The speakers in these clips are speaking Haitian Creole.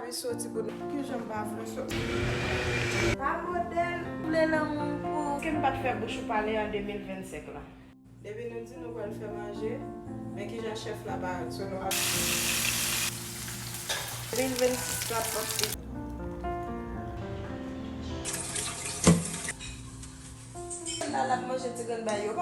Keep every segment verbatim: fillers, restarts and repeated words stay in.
Wi, soti pou nou. Kijan m pa vle soti? Pa modèl. Vle lanmou pou. Ke m pa t fè bouch ou pale an de mil vennsenk la? Depi nou di nou pral fè manje, men kijan chèf la parèt sou nou ap. De mil vennsis la pase. La, l ap manje ti grenn bay yo.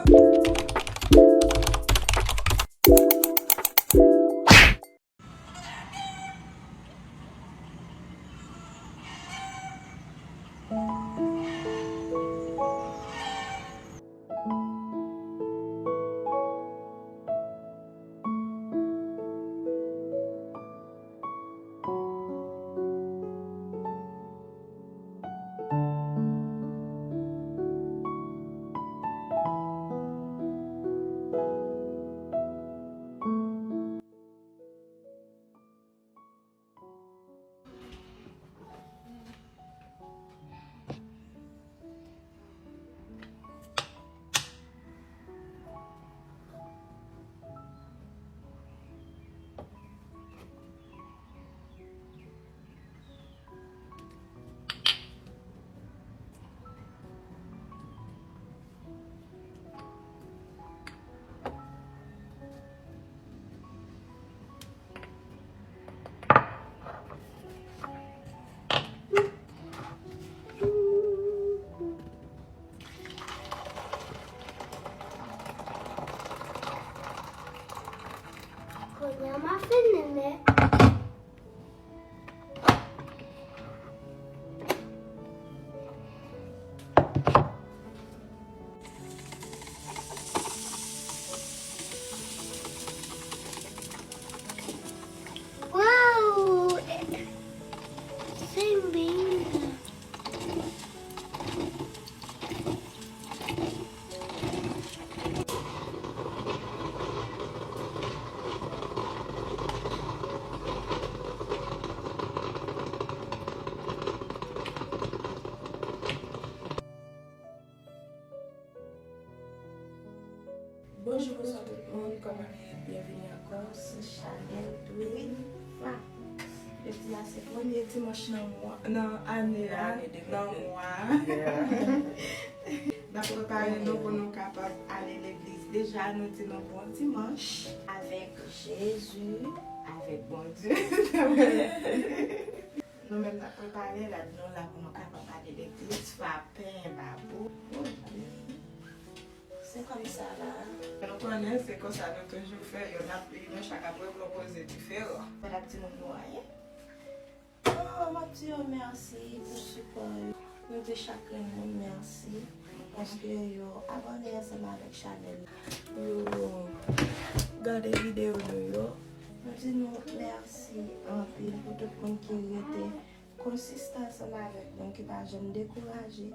Kounye a m a fini, men. Wow! Sing bingo. Bonjou, bonswa tout moun, kòman nou ye? Byenvini ankò sou chanèl Twin Fa. Jodi a se premye dimanch nan mwa, nan ane a, nan mwa a. N ap prepare nou pou nou kapab ale legliz. Deja, nou di nou bon dimanch. Avèk Jezi, avèk Bondye. Nou menm n ap prepare rad nou la pou nou kapab ale legliz, fè penyen babou. Ok. Se kòmsa la. Nou konnen se konsa nou toujou fè yo, n ap, nou chak ap repoze diferan. Mwen ap di moun nou anyen. Oh, m ap di yo mèsi pou sipò yo. Nou di chak grenn moun mèsi paske yo abòne ansanm avèk chanèl la. Yo gade videyo nou yo. Nou di nou mèsi anpil pou tout moun ki rete konsistan ansanm avèk nou, ki pa janm dekouraje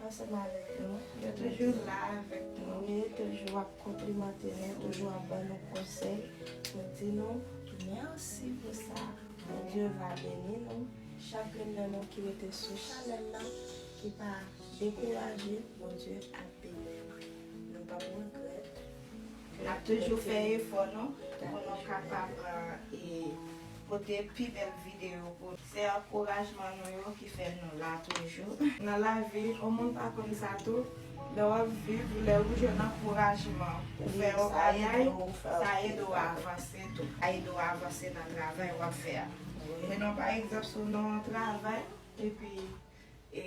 ansanm avèk nou. Yo toujou la avèk nou. Wi, toujou ap konplimante nou, toujou ap ban nou konsèy. Nou di nou mèsi pou sa. Bondye va beni nou. Chak grenn nan nou ki rete sou chanèl la, ki pa dekouraje, Bondye ap beni nou. Nou p ap regrèt. N ap toujou fè efò nou pou nou kapab, eh, pote pi bèl videyo pou nou. Se ankourajman nou yo ki fè nou la toujou. Nan lavi, yon moun pa konn sa tou, lè w ap viv, lè ou jwenn ankourajman pou fè yon bagay, sa ede w avanse tou. Sa ede w avanse nan travay w ap fè a. Men non, pa egzanp, si w nan yon travay, epi e,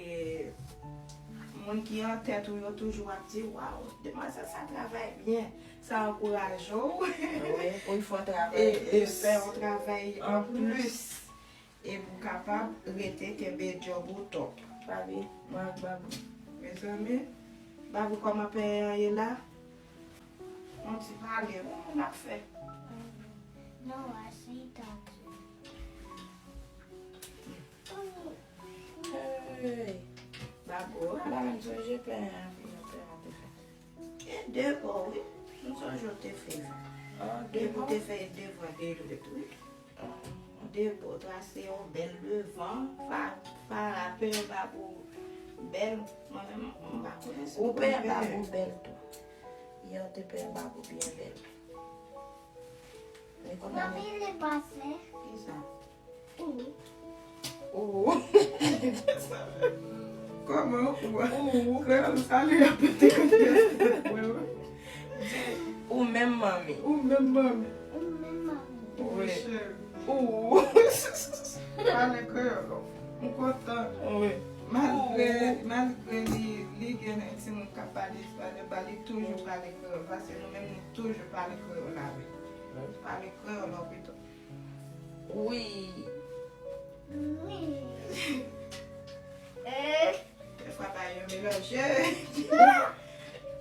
moun ki an tèt ou yo toujou ap di, "Waw, demwazèl sa travay byen." Sa ankouraje w. Wi, pou l fè yon travay plis. E, e fè yon travay an plis. E pou w kapab rete kenbe djòb ou top. Papi, mwen ak Babou. Mezanmi, Babou, kòman penyen an ye la? Yon ti pale, wi, moun ap fè. Non, asetan. Hey, Babou, ala m sonje penyen an, penyen an te fè. E de bò, wi. M sonje w te fè. Ah, de bò? Epi w te fè de bò de lòt, wi. Ah, de bò, trase yon bèl devan, fa, fa, penyen Babou bèl. Mwen menm, m pa konnen si ou penyen Babou bèl tou. Yè w te penyen Babou byen bèl. Men kòman... Papi, li pase. Kisa? Wi. Oh. Kòman ou a? Ou. Kreyòl sa li ap pete kote. Ou menm manmi. Ou menm manmi. Ou menm manmi. Wi. Cheri. Ou. Pale kreyòl. M kontan. Wi. Malgre, malgre li, li gen timoun k ap pale espanyòl, ba li toujou pale kreyòl, paske nou menm nou toujou pale kreyòl avè l. Pale kreyòl an pito. Wi. Wi. Eh. Dèfwa bagay yo melanje.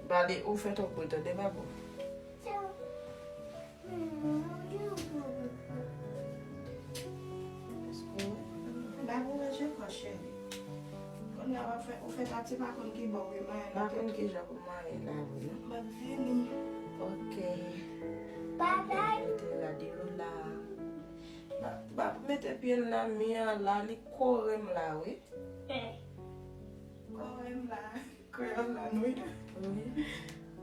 Bale, ou fè twòp bri tande, babo. Babo, manje kò, cheri. Kounye a, w ap fè, ou fè pati pa konn ki bò w vle manyen. Pa konn ki jan pou manyen la, wi. M ap vini. Ok. Babay. Mete radyo la. Ba, ba, mete pye l nan mi an la, li kore m la, wi. Kore m la. Kreyòl la, nou ye. Wi.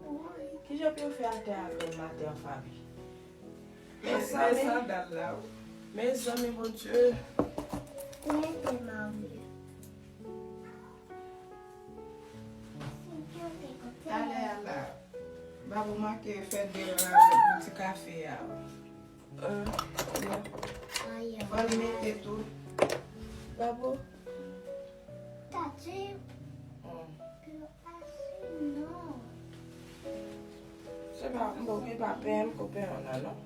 Wi. Kijan pou yo fè atè a grann maten an, Fabi? Mezanmi. Mezanmi, Bondye. Mete mari. Talè a la, Babou manke fè de ran avèk ti kafe a. Euh, yeah. Fò l mete tou. Babou. Tati. Hmm. Se pa, m bon, e pa pen m ko pen an nan, non.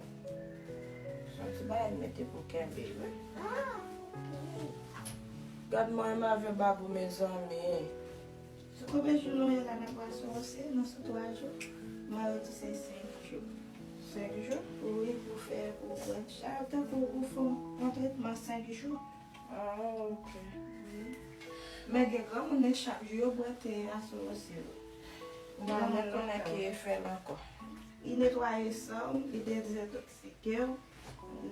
Se yon ti bagay m mete pou kenbe, wi. Ah, ok. Gad mwen menm avè Babou, mezanmi. Sou konbyen jou nou ye la nan pwason osi? Nou sou twa jou. Mwen yo di se senk jou. Senk jou? Wi, pou fè, pou pran chaj, tankou ou fè yon tretman senk jou. Ah, ok. Wi. Men gen granmoun, chak jou yo bwè te a sou osi. Granmoun konnen ki efè l ankò. Li netwaye san w, li dezentoksike w,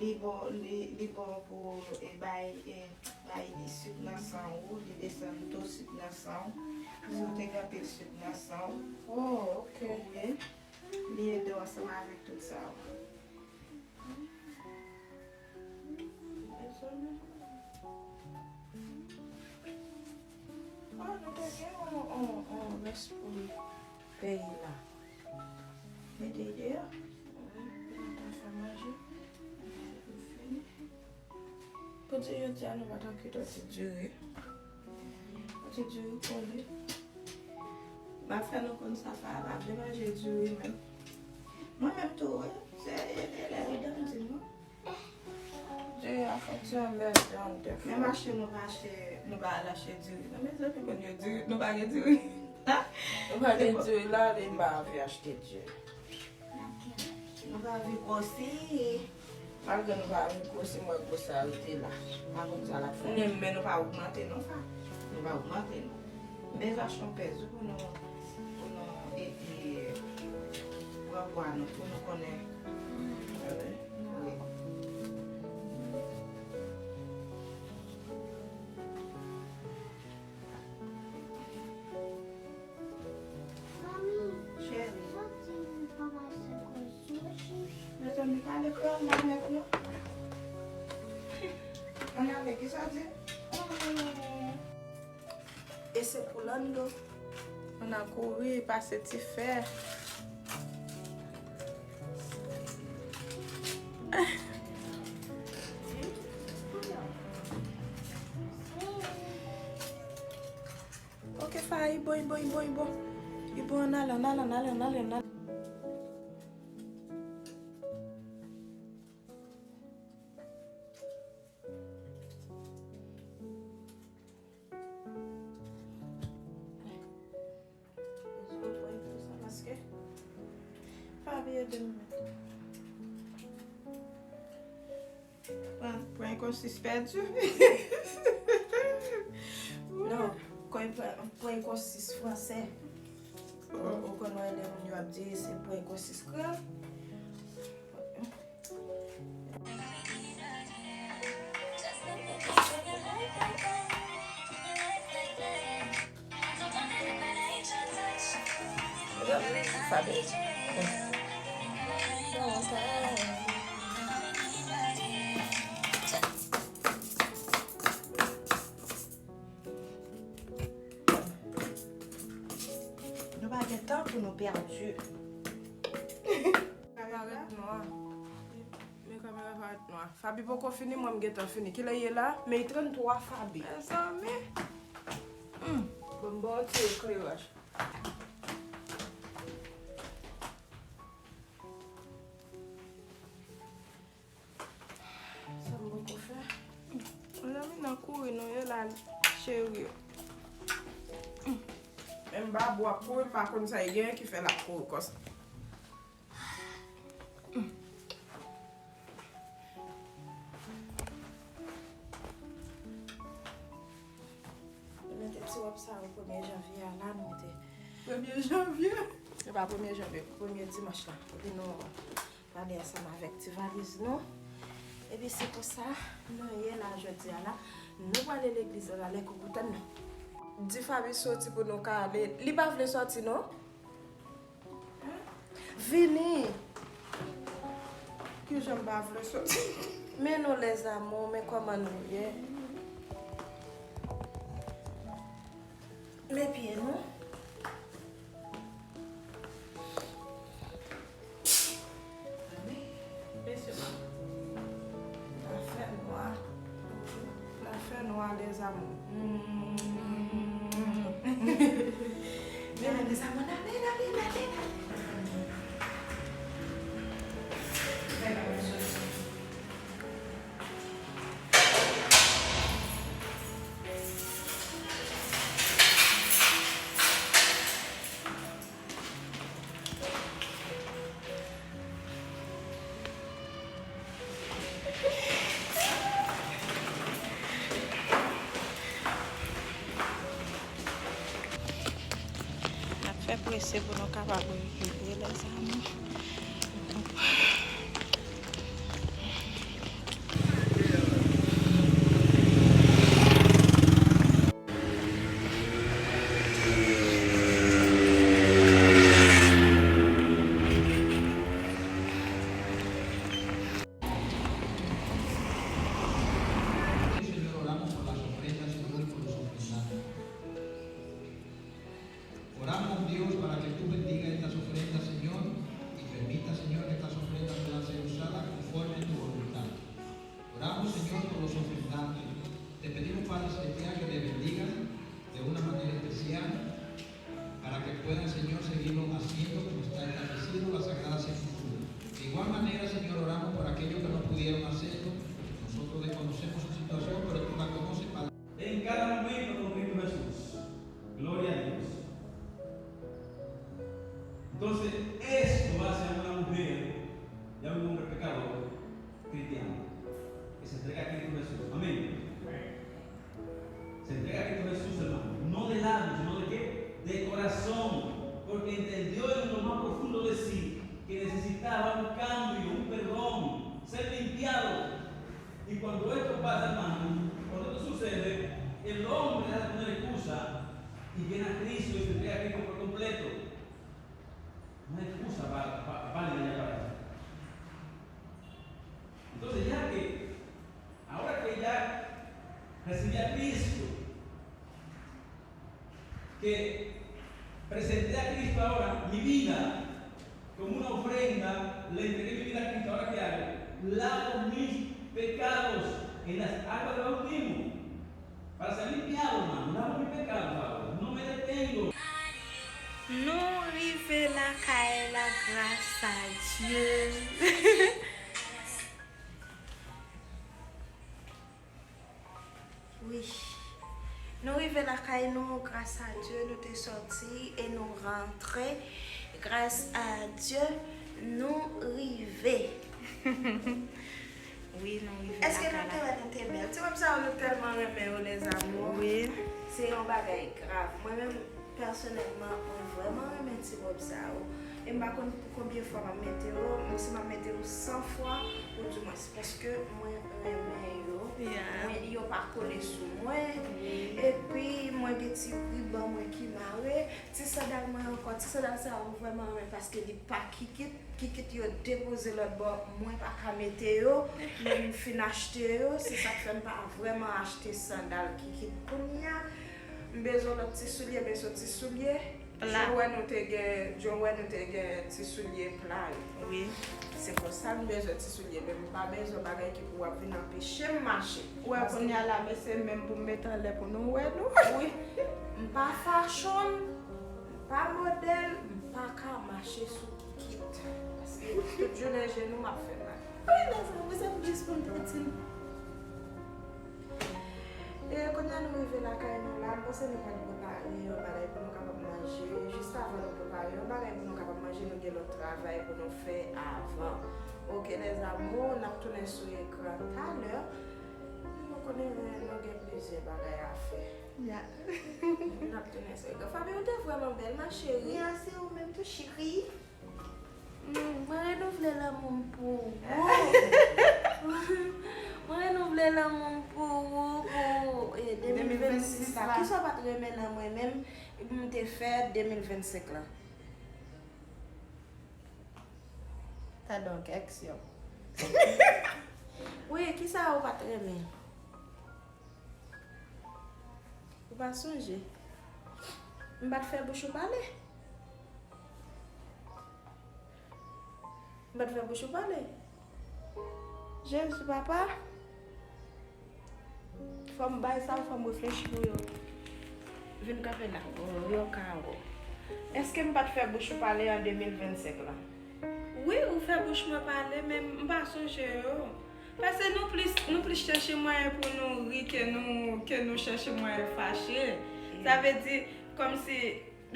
li bon, li, li bon pou, e, bay, e, bay li sik nan san ou, li desann to sik nan san ou. Si w te gen anpil sik nan san ou. Oh, ok. Wi. Li ede w ansanm avèk tout sa yo. Mezanmi. Ah, nou te gen yon, yon, yon rès pou peyi la. Mete deyò. Mwen ta fè manje. Mwen fini. Pou di jodi a, nou pa t okipe ti diri. Ti diri kole. M ap fè nou konn sa, Fafa pa vle manje diri menm. Mwen menm tou, wi. Se, e, e, lè li dan di nou. Diri a fè ti anmède an dèfwa. Menm achte nou pa achte, nou pa al achte diri. Non, mezanmi, konn yo diri, nou pa gen diri. Nou pa gen diri la, li m pa anvi achte diri. Nou pa anvi gwosi. Malgre nou pa anvi gwosi, m wè gwosè a rete la. M pa konn sa l ap fè. Kounye a, men nou pa ogmante non, sa. Nou pa ogmante non. Men achte yon pèz wi pou nou, pou nou, e, e, pran pwa nou, pou nou konnen. Wi. Cheri. Mezanmi, pale kreyòl la avèk nou. Ann ale, kisa w di? E se pou Lando. Ann al kouri, pase ti fè. Ok, Fa, i bon, i bon, i bon, i bon. I bon, ann ale, ann ale, ann ale, ann ale, ann ale. Bezwen pran tou sa paske pa vye de mwen. Pran, pran konsis pèdi. Non, kon pran, pran konsis fransè. Ou, ou konn wè lè moun yo ap di se pran konsis kreyòl. Pèdi. Parèt nwa. Men kamera parèt nwa. Faby poko fini, mwen m gentan fini. Kilè ye la? Men trannntwa Faby. Mezanmi. Hmm. Bon, m ba w ti ekleraj. Sa m poko fè? Mezanmi, nan kouri nou ye la, cheri. Menm Babou ap kouri, m pa konn sa l genyen ki fè l ap kouri konsa. Nou mete ti wòb sa yo premye janvye a la, nou mete. Premye janvye? Se pa premye janvye, premye dimanch la. Epi nou pale ansanm avèk ti valiz nou. Epi se konsa nou ye la jodi a la. Nou prale legliz la, lè koukou tann nou. Di Faby soti pou nou ka ale. Li pa vle soti non. Vini. Kijan m pa vle soti? Men nou les amours, men kòman nou ye? Men pye nou. Mesye, la fè nwa. La fè nwa, les amours. Mm. Men les amours, n ale, n ale, n ale, n ale. N ap fè prese pou nou kapab rive, les amours. Señor, oramos por las ofrendas, Señor, y por los ofrendantes. Oramos, Dios, para que tú bendigas estas ofrendas, Señor, y permita, Señor, que estas ofrendas puedan ser usadas conforme a tu voluntad. Oramos, Señor, por los ofrendantes. Te pedimos, Padre Celestial, que les bendigas de una manera especial para que puedan, Señor, seguirlo haciendo como está establecido la Sagrada Escritura. De igual manera, Señor, oramos por aquellos que no pudieron hacerlo. Nosotros desconocemos su situación, pero tú la conoces, Padre. En cada momento con Cristo Jesús. Gloria a Dios. Entonces, esto hace a una mujer y a un hombre pecador cristiano, que se entrega a Cristo Jesús. Amén. Se entrega a Cristo Jesús, hermano. No de labios, sino de qué? De corazón. Porque entendió en lo más profundo de sí que necesitaba un cambio, un perdón, ser limpiado. Y cuando esto pasa, hermano, cuando esto sucede, el hombre deja de poner excusa y viene a Cristo y se entrega a Cristo por completo. No hay excusa va- va- válida ya para eso. Entonces, ya que, ahora que ya recibí a Cristo, que presenté a Cristo ahora, mi vida, como una ofrenda, le entregué mi vida a Cristo, ahora qué hago? Lavo mis pecados en las aguas del bautismo. Para ser limpiado, hermano, lavo mis pecados ahora, no me detengo. Nou rive lakay la, gras a Dye. Wi. Nou rive lakay nou, gras a Dye, nou te sòti e nou rantre. Gras a Dye, nou rive. Wi, nou rive lakay la. Èske nou te wè nou te bèl? Ti wòb sa yo, nou tèlman renmen yo, les amours. Wi. Se yon bagay grav. Mwen menm, pèsonèlman, mwen vrèman renmen ti wòb sa yo. E m pa konn pou konbyen fwa m ap mete yo, menm si m ap mete yo san fwa, ou di mwens, paske mwen renmen yo. Yeah. Mwen, yo pa kole sou mwen. Wi. Epi, mwen gen ti riban mwen ki mare. Ti sandal mwen ankò, ti sandal sa yo, mwen vrèman renmen paske li pa kikit. Kikit yo depoze lòt bò, mwen pa ka mete yo. Men m fin achte yo, se sa k fè m pa vrèman achte sandal kikit kounye a. M bezwen lòt ti soulye, bezwen ti soulye. Jan wè nou te gen, jan wè nou te gen ti soulye pla yo. Wi. Se konsa m bezwen ti soulye, men m pa bezwen bagay ki pou ap vin anpeche m mache. Ou wè kounye a la, men se menm pou m met anlè pou nou wè nou. Wi. M pa fashion, m pa modèl, m pa ka mache sou kit. Paske tout jounen jenou m ap fè mal. Wi, lèzanmi, se plis pou m te di l. E kounye a nou rive lakay nou la, m panse nou pral prepare yon bagay pou nou kapab manje. Jis avan nou prepare yon bagay pou nou kapab manje, nou gen lòt travay pou nou fè avan. Ok, les amours, n ap tounen sou ekran talè. Nou konnen nou gen plizyè bagay a fè. Ya. N ap tounen sou ekran. Fabi, ou te vrèman bèl, ma chérie. Mèsi, ou menm tou, cheri. Mm, mwen renouvle lanmou m pou ou. Mwen renouvle lanmou m pou ou, pou, eh, de mil vennsis la. Kisa w pa t renmen nan mwen menm, m te fè de mil vennsenk la? Tande yon kèksyon. Wi, kisa ou pa t renmen? Ou pa sonje? M pa t fè bouch ou pale. M pa t fè bouch ou pale. Jezi, papa. Fò m bay sa, fò m reflechi pou yo. Vin kanpe la. Yon kawo. Èske m pa t fè bouch ou pale an de mil vennsenk la? Wi, ou fè bouch mwen pale, men m pa sonje yo. Paske nou plis, nou plis chèche mwayen pou nou ri ke nou, ke nou chèche mwayen fache. Sa vle di, kòmsi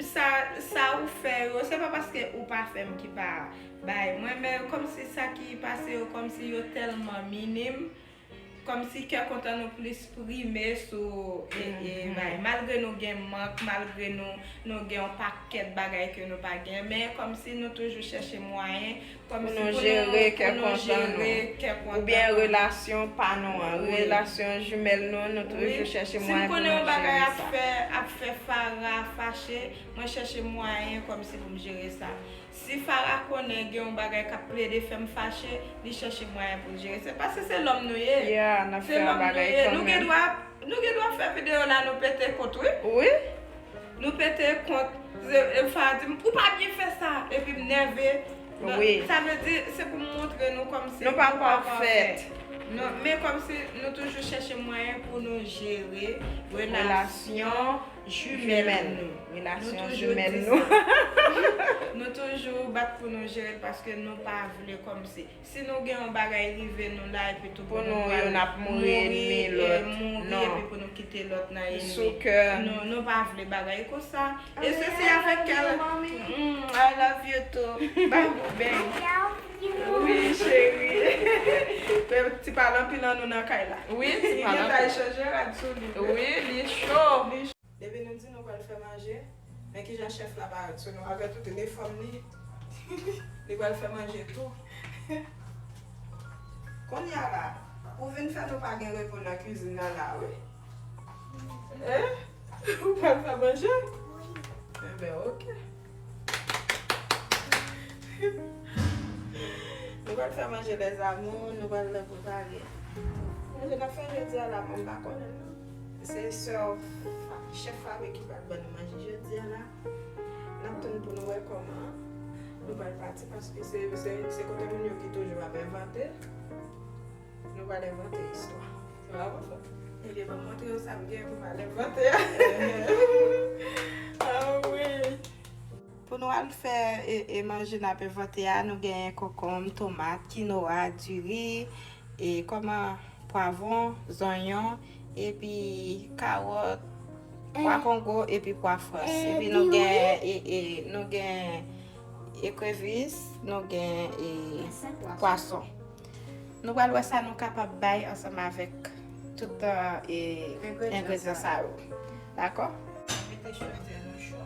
sa, sa ou fè yo, se pa paske ou pa fè m ki pa bay mwen, men kòmsi sa ki pase yo, kòmsi yo tèlman minim, kòmsi kè kontan nou plis prime sou, e, e, bay. Malgre nou gen mank, malgre nou, nou gen yon pakèt bagay ke nou pa gen, men kòmsi nou toujou chèche mwayen, kòmsi pou nou jere kè kontan nou. Oubyen relasyon pa nou an, relasyon jimèl nou, nou toujou chèche mwayen pou nou jere sa. Si m konnen yon bagay ap fè, ap fè Farah fache, mwen chèche mwayen kòmsi pou m jere sa. Si Farah konnen gen yon bagay k ap plede fè m fache, li chèche mwayen pou l jere. Se paske se lòm nou ye. Yeah, n ap fè yon bagay kanmenm. Nou gen dwa, nou gen dwa fè videyo la, nou pete kont, wi. Wi. Nou pete kont. Se, e, Farah di m, "Ou pa byen fè sa." Epi m nève. Wi. Sa vle di, se pou m montre nou kòmsi nou pa pafèt. Non, men kòmsi nou toujou chèche mwayen pou nou jere relasyon jimèl nou. Relasyon jimèl nou. Nou toujou bat pou nou jere l paske nou pa vle kòmsi. Si nou gen yon bagay rive nou la epi tou pou nou pral mouri, e, mouri epi pou nou kite lòt nan enmi. Nou, nou pa vle bagay konsa. E se, se avèk kè la. Mm, I love you too. Bye, boo, bang. Wi, cheri. Ti pale anpil an nou nan kay la. Wi, ti pale anpil. Li gentan chanje rad sou li. Wi, li cho. Depi nou di nou pral fè manje, men kijan chèf la parèt sou nou avè tout lefòm li. Li pral fè manje tou. Kounye a la, ou vin fè nou pa gen repo nan kwizin nan la, wi. Hein? Ou pral fè manje? Enben, ok. Nou pral fè manje, les amours, nou pral prepare. Manje n ap fè jodi a la, mwen m pa konnen l non. Se sè Fa-, chèf Fabi ki pral ban nou manje jodi a la. N ap tann pou nou wè kòman nou pral pati, paske se, se, se kote moun yo ki toujou ap envante. Nou pral envante istwa. Se pa konsa? Ebyen, ban m montre yo sa m gen pou m al envante a. Ah wi. Pou nou al fè, e, e manje n ap envante a, nou genyen konkonm, tomat, kinoa, diri, e kòman, pwavwon, zonyon, epi kawòt, pwa kongo, epi pwa frans. Epi nou gen, e, e, nou gen ekrevis, nou gen, e, pwason. Nou pral wè sa nou kapab bay ansanm avèk tout, e, engredyan sa yo. Dakò? Mete chòdyè nou cho.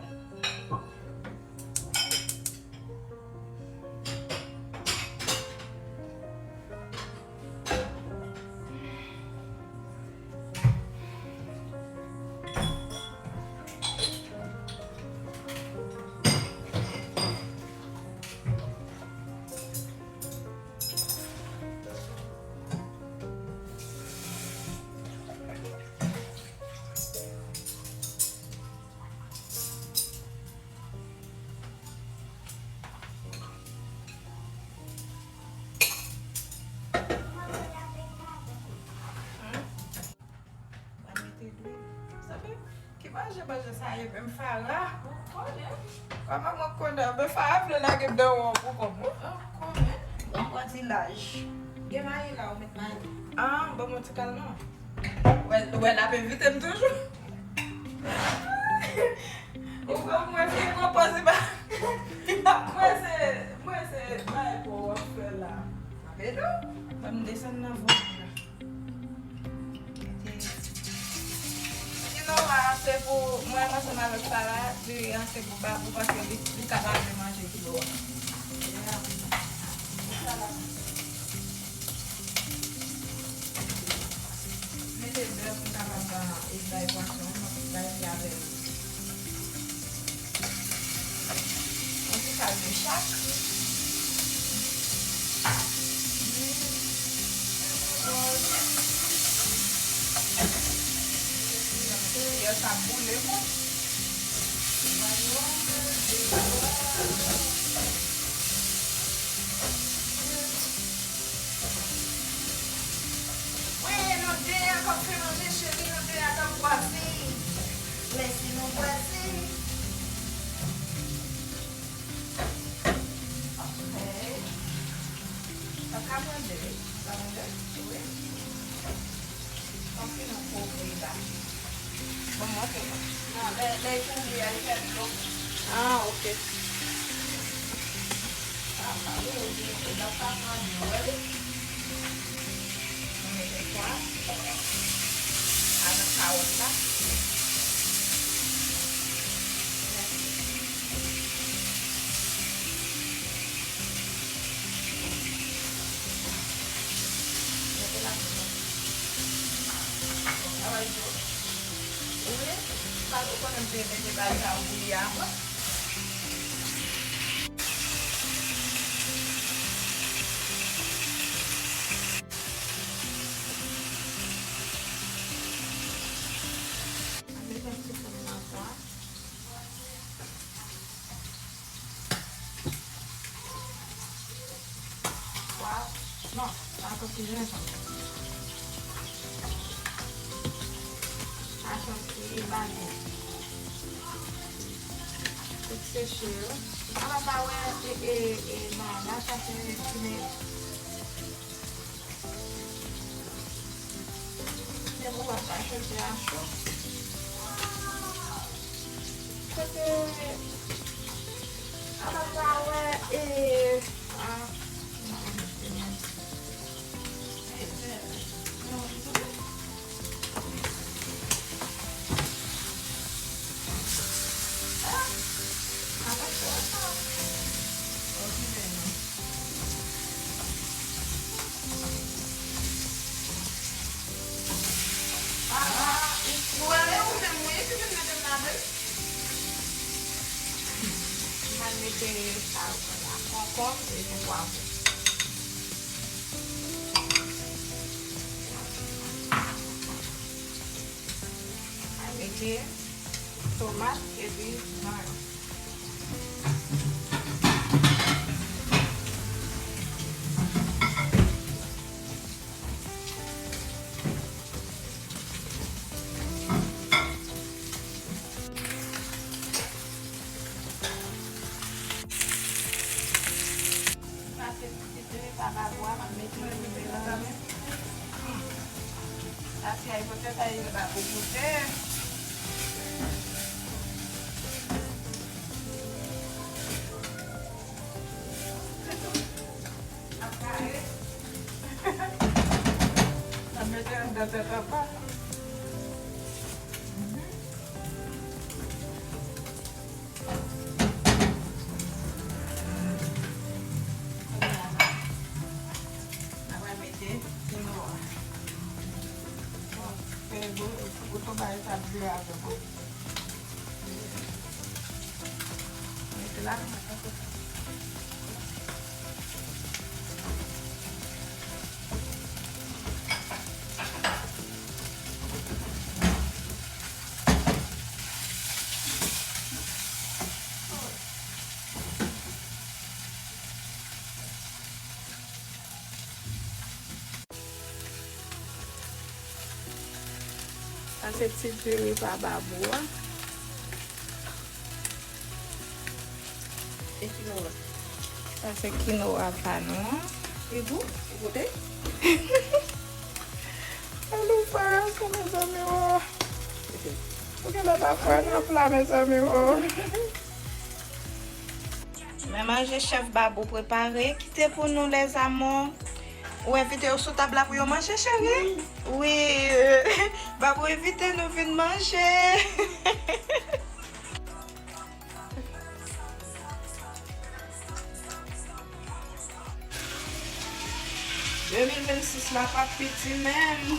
Hmm? Pa mete dwil. Sa fè ki manje, manje sa ye menm, Farah? Ou konnen. Kòman mwen konnen? Men Farah vle lage m nan wòb ou kòm ou. Ou konnen. Ou pran ti laj. Gen mayi la, ou met mayi. Ah, ban mwen ti kal non. Wè, wè, l ap envite m toujou. Ou konn mwen vin pran pòz li pa. Mwen se, mwen se bay pou w ap fè la. Apre tou, ban m desann nan vant la. Sinon, a, se pou mwen ansanm avèk Farah, diri an se pou Babou, paske li, li ka pa vle manje dlo a. Mete bè pou m kapab, a, e bay pwason an, bay li avè l. Yon ti kal de chak. Yè sa boule, bon. Wi, nou de a k ap fè manje, cheri, nou de a k ap bwase. Lèse nou bwase. Ok. Sa ka mande, wi. Sa mande, wi. Konsi nou kouvri la. Bon, mwen fè non, lè, lè kouvri a, li fè dlo. Ah, ok. Ah, pa vre, ou di, ou pa pran dlo, wi. Nou mete pwa avèk kawòt la. Mete ladan. Travay tou. Wi, pa ou konnen m te mete bagay sa yo bouyi avan. Mete yon ti poud nan sa. Pwa, non, pa atann ki jenjanm. Sa santi bane. Tout seche yo. Sa va pa wè, e, e, e, nan, nan sa se fine. Se pou w ap bay chòlpye a cho. Kote, a pa pa wè, e, a, Ah, ah, ou wè, e ou menm, wi, ki vin mete m ladan l. M al mete sa yo pran la, konkonm epi pwavwon. M al mete tomat epi zonyon. Pase ti pete pa bagwa, m ap mete l nan men. Sa se ay pote, sa e ba pou pote. Ap kare. Sa mete anndan tèt apa. Mhm. Apre mete kinoa. Bon, fè gou, gouton bagay sa byen avè mwen. Mete la. Sa se ti pire pa Babou a. E kinoa. Sa se kinoa pa nou an. Li gou? Ou goute? Alou pa sa, mezanmi, o. Ou gen lè pa fè nan pla, mezanmi, o. Men manje chèf Babou prepare, kite pou nou, les amours. Ou envite yo sou tab la pou yo manje, cheri? Wi, Babou envite nou vin manje. De mil vennsis la p ap piti menm.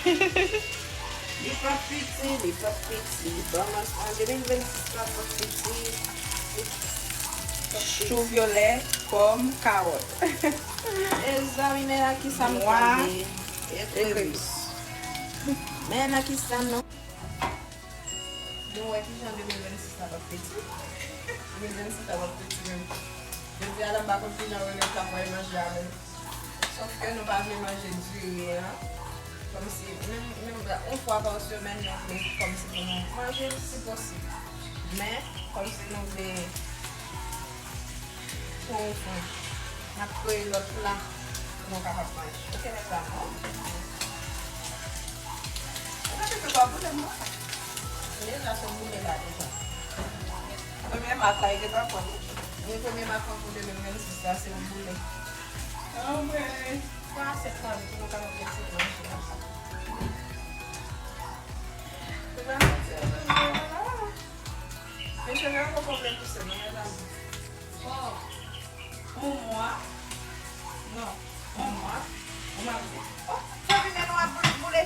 Li p ap piti, li p ap piti. Ban m, an de mil vennsis la p ap piti. Chou vyolè, pòm, kawòt. Mezanmi, men nan kisa m tonbe. Ekrevès. Men nan kisa m nan. Nou wè kijan de mil vennsis la p ap piti. De mil vennsis la p ap piti menm. Jodi a la, m pa konn kijan Rene t ap wè manje a menm. Sòf ke nou pa vle manje diri an. Kòmsi, menm, menm yon fwa pa semèn, nou vle kòmsi pou nou manje, si posib. Men, kòmsi nou vle Bon, bon. N ap kreye lòt pla pou nou kapab manje. Oke, mezanmi. Ou mete tou pa boule m non. Deja se boule la deja. Premye mak la, li te pa pran. Wi, premye mak lan pou de mil vennsis la, se yon boule. Anmwey. Pase fanmi pou nou kapab fè ti manje ansanm. Mesye, gen yon pwoblèm pou sè mwen, mezanmi. Oh, yon mwa. Non, yon mwa. Yon mwa. Oh, fanmi, men nou ap boule, boule.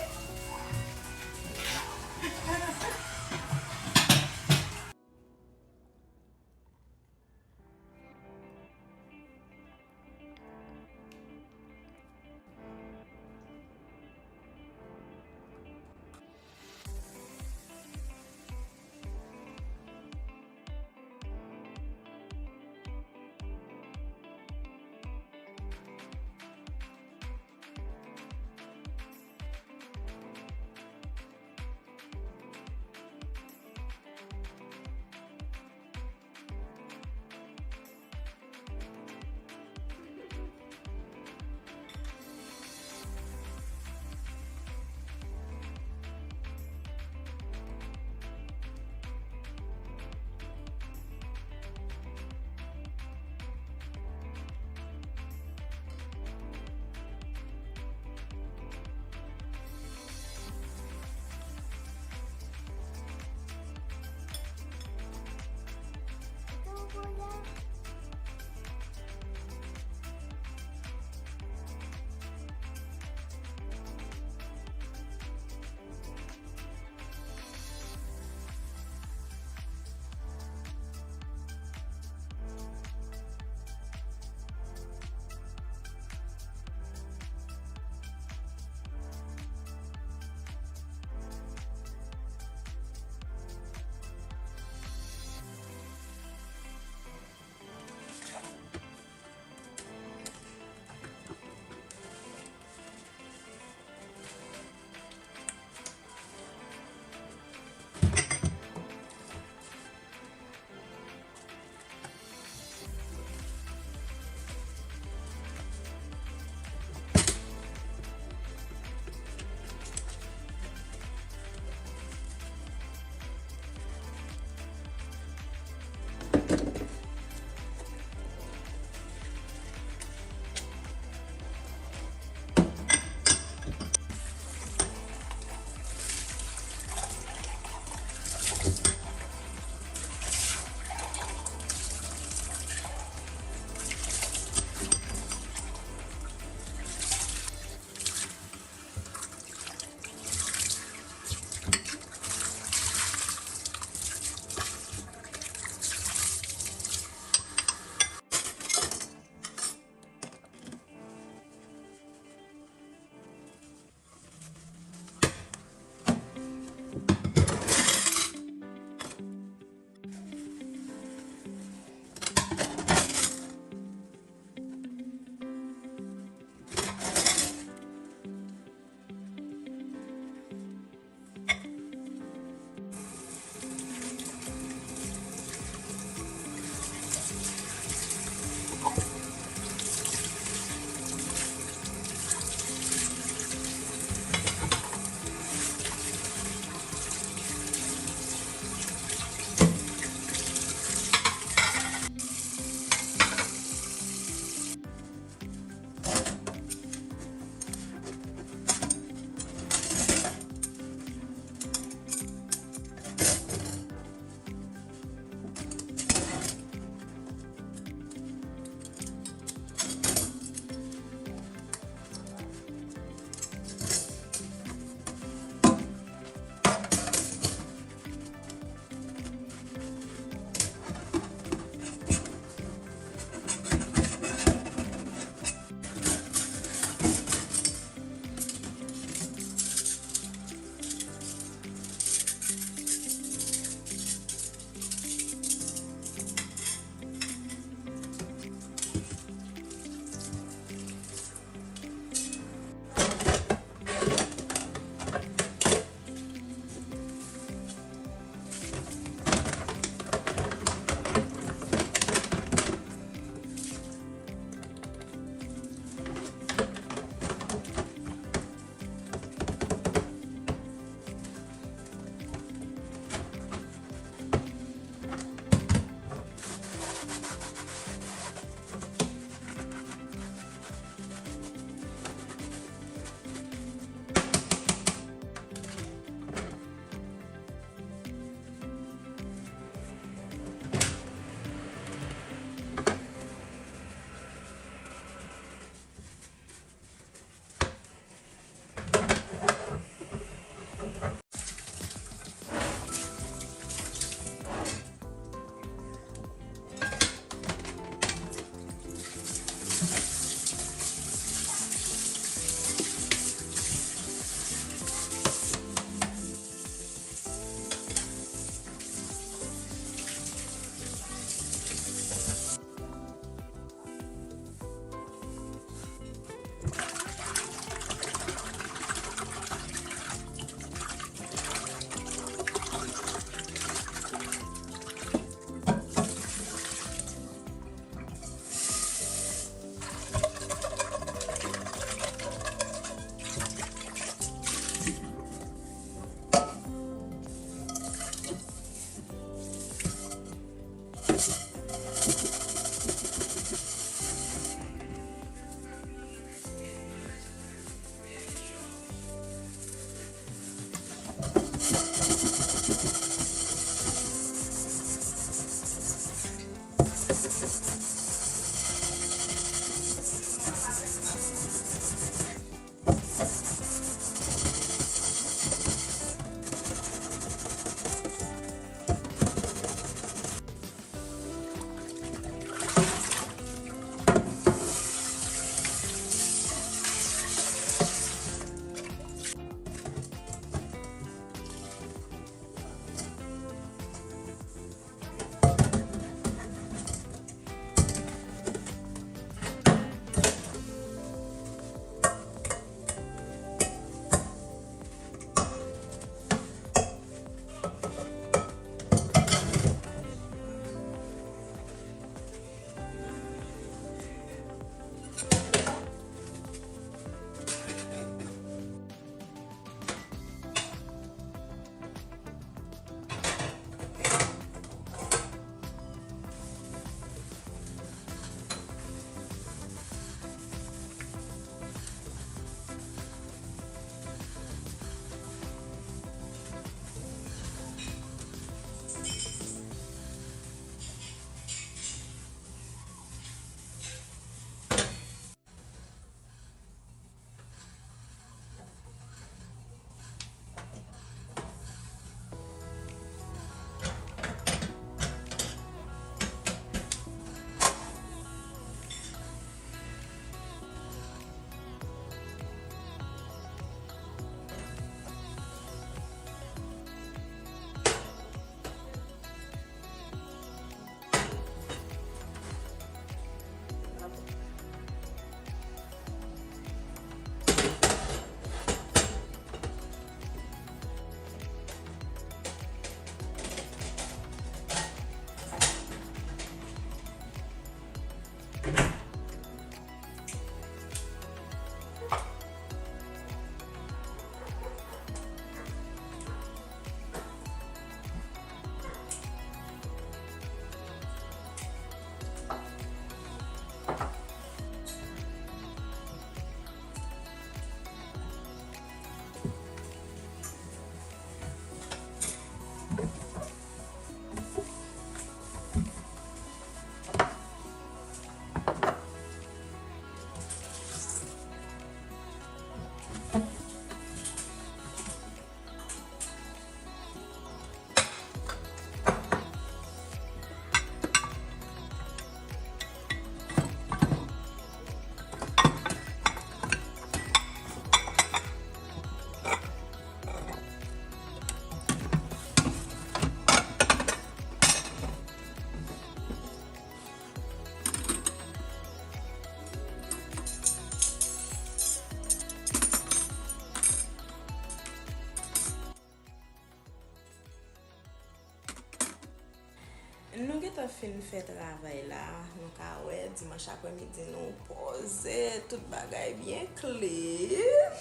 Fin fè travay la, nou ka wè, dimanch aprèmidi nou poze, tout bagay byen clean.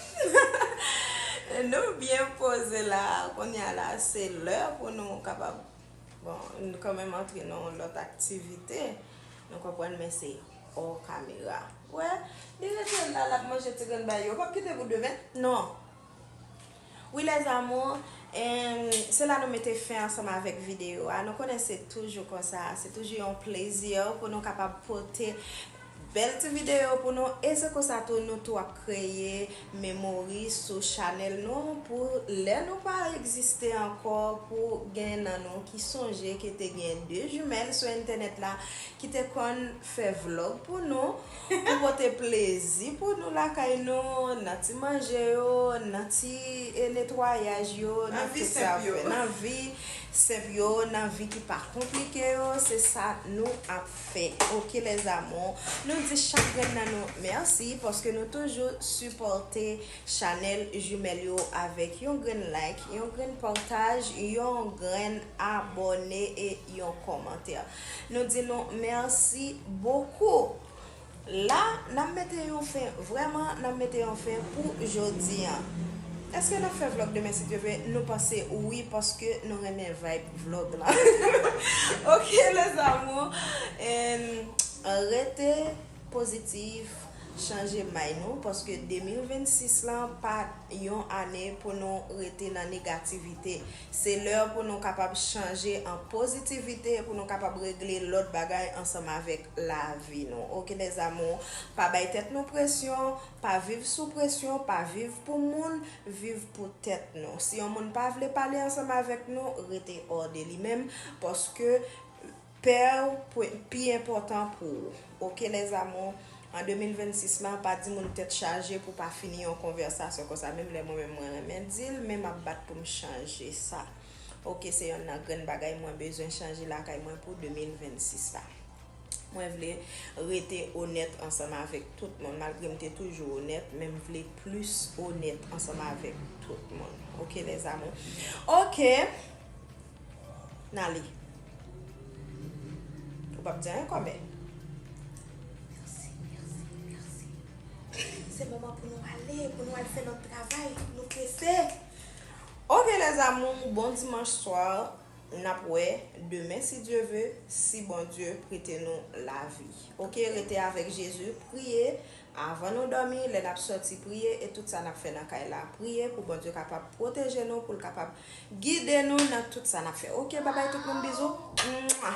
Nou byen poze la, kounye a la, se lè pou nou kapab, bon, nou kanmenm antre nan yon lòt aktivite. Nou konprann, men se hors caméra. Wè, li rete la, l ap manje ti grenn bay yo. Ou p ap kite pou demen? Non. Wi, les amours, em, se la nou mete fen ansanm avèk videyo a. Nou konnen se toujou konsa, se toujou yon plezi pou nou kapab pote bèl ti videyo pou nou. E se konsa tou nou tou ap kreye memori sou chanèl nou pou lè nou pa egziste ankò, pou gen nan nou ki sonje ke te gen de jimèl sou entènèt la ki te konn fè vlòg pou nou, pou pote plezi pou nou lakay nou, nan ti manje yo, nan ti, e, netwayaj yo, nan tout sa yo, nan vi senp yo, nan vi ki pa konplike yo, se sa nou ap fè. Oke, les amours, nou di chak grenn nan nou mèsi paske nou toujou sipòte chanèl jimèl yo avèk yon grenn like, yon grenn pataj, yon grenn abòne e yon kòmantè. Nou di nou mèsi bokou. La, n ap mete yon fen, vrèman, n ap mete yon fen pou jodi a. Èske n ap fè vlòg demen, si Dye vle? Nou panse wi, paske nou renmen vibe vlòg la. Oke, les amours, em, rete pozitif, chanje may nou, paske de mil vennsis lan pa yon ane pou nou rete nan negativite. Se lè pou nou kapab chanje an pozitivite, pou nou kapab regle lòt bagay ansanm avèk lavi nou. Oke, les amours, pa bay tèt nou presyon, pa viv sou presyon, pa viv pou moun, viv pou tèt nou. Si yon moun pa vle pale ansanm avèk nou, rete hors de li menm, paske pè w pwe-, pi enpòtan pou ou. Oke, les amours, an de mil vennsis lan, pa di moun tèt chaje pou pa fini yon konvèsasyon konsa. Menm lè mwen menm mwen renmen di l, men m ap bat pou m chanje sa. Oke, se yonn nan grenn bagay mwen bezwen chanje lakay mwen pou de mil vennsis la. Mwen vle rete onèt ansanm avèk tout moun, malgre m te toujou onèt, men m vle plis onèt ansanm avèk tout moun. Oke, les amours? Oke. N ale. Ou p ap di anyen, kòmè? Mèsi, mèsi, mèsi. Se moman pou nou ale, pou nou al fè lòt travay. Nou prese. Oke, les amours, bon dimanch swa. N ap wè demen, si Dye vle, si Bondye prete nou lavi. Oke, rete avèk Jezi, priye avan nou dòmi, lè n ap sòti, priye, e tout sa n ap fè nan kay la, priye pou Bondye kapab pwoteje nou, pou l kapab gide nou nan tout sa n ap fè. Oke, babay tout moun, bizou. Mwa.